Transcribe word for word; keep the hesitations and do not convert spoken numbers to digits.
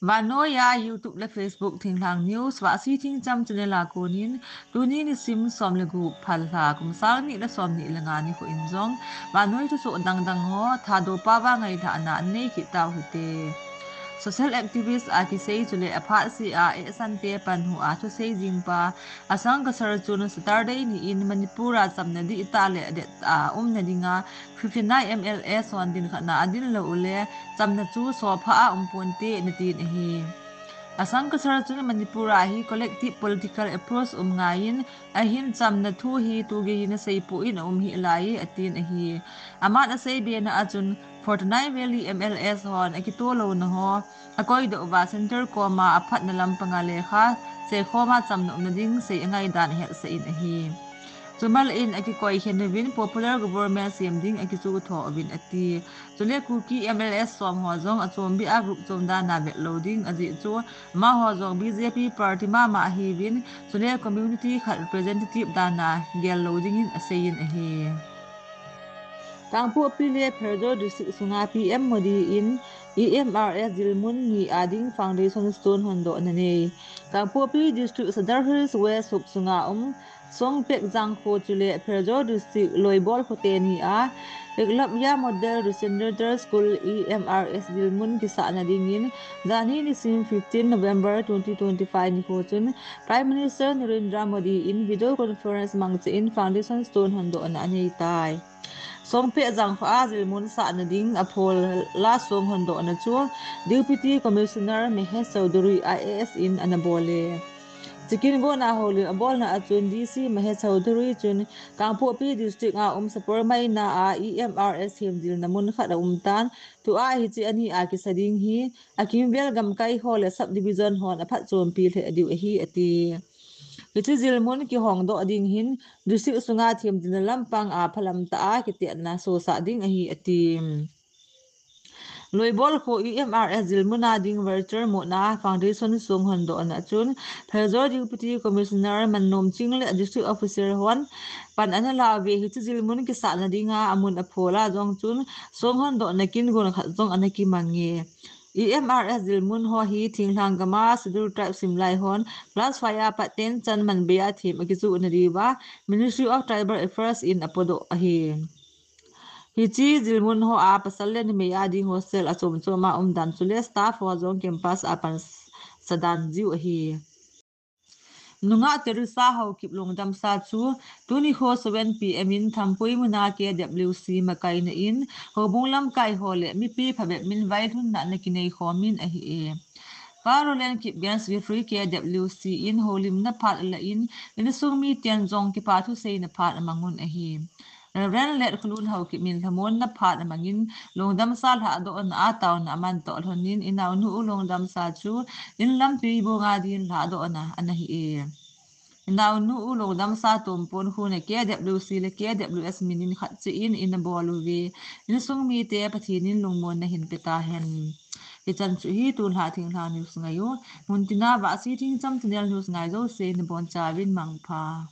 Vannoi a YouTube le Facebook Thinglhang News, Vahsi Thingcham channel a konin, tuni nisim som le gup, Phalha, kum sang ni le som ni le nga nikho in jong, vannoi thusoh dangdang ho Thadou pao a ngailhahna nei kit tau hite. Social activist a kisei chule aphat sea eisang te panhu a thusei jing pa Asang Kasar chun Saturday ni in Manipur a chamna dihtah le det a umna dinga fifty-nine M L A hon din khatna a din lou uleh chamna chu sopha a um ponte atin ahi. Asang Kasar chun Manipur a hi collective political approach um ngaiyin ahin chamna thu hi tugei in asei poi in a um hih lai atin ahi. Aman asei bena a chun Fortnite Valley M L A hon akitoh louna ho akoi doh uva center koma aphatna lampanga lekha seikhoma chamna umna ding sei angai dan ahetsah in ahi. Chumal in akikoi khen uvin popular government sem ding akichu tho uvin ati. Chule Kuki M L A som ho jong achombi a group chom dan a vet lou ding ajeh chu amaho jong B J P party mama ahiuvin chule community khat representative dan a gel lou dingin aseiyin ahi. Kangpokpi le Pherzawl District sunga P M Modi in E M R S dilmun ni a ding foundation stone hondohna nei. Kangpokpi District Sadar Hills West huop sunga um Songpek Jangkho chule Pherzawl District Loibol kho teni a Eklavya Model Residential School E M R S dilmun kisahna dingin janhi nisim fifteen November twenty twenty-five nikho chun Prime Minister Narendra Modi in video conference mangcha in foundation stone hondohna anei tai. Songpek Jangkho a dilmun sahna ding aphol la song hondohna chu Deputy Commissioner Mahesh Chaudhary I A S in ana bol e. Chikin gona houlim abolna a chun D C Mahesh Chaudhary chun Kangpokpi District a um Sapormeina a E M R S hemdilna mun khat aum tan, tua hiche ani a kisa ding hi akimvel gamkai ho le subdivision hon aphatchompi lheh diu ahi ati. Hiche dilmun kihongdoh ding hin district sunga themdilna lampang a phalam tah a kitetna sosah ding ahi ati. Loibol kho E M R S dilmun a ding virtual mode a foundation song hondohna chun Pherzawl Deputy Commissioner Mannomching le district officer hon pan ana lauve. Hiche dilmun kisahna dinga amun aphol a jong chun song hondohna kin gon khat jong ana kimang e. E M R S dilmun ho hi thinglhang gam a Scheduled Tribe simlai hon class five a pat ten chan manbei a them akichuh na diuva Ministry of Tribal Affairs in apodoh ahi. Hiche dilmun ho a pasal le numei a ding hostel achom chom a umdan chule staff ho jong campus a pansa dan jiu ahi. Nungah Teresa Haokip lungdamsa chu tuni kho seven P M in Thampui muna K W C makaina in houbung lamkai ho le mipi phabep min vailhunna ana kinei khomin ahi e. Pa Roland Kipgen Secretary K W C in houlimna phat ala in insung miten jong kipa thuseina phat amangun ahi. Reverend Let Khulun Haokip min lhamonna phat amangin lungdamsa lhadohna a taona aman toh lhonin inaonu u lungdamsa chu inlam tuibunga din lhadohna ana hi e. Inaonu u lungdamsa tompon khuna K W C le K W S minin khat cheh in ina bol uve. Insung mite Pathen in lungmonna hin peta hen. Hichan chu hi tunlha thinglhang news ngai u. Muntina Vahsi Thingcham channel news ngai jouse nabonchauvin mangpha.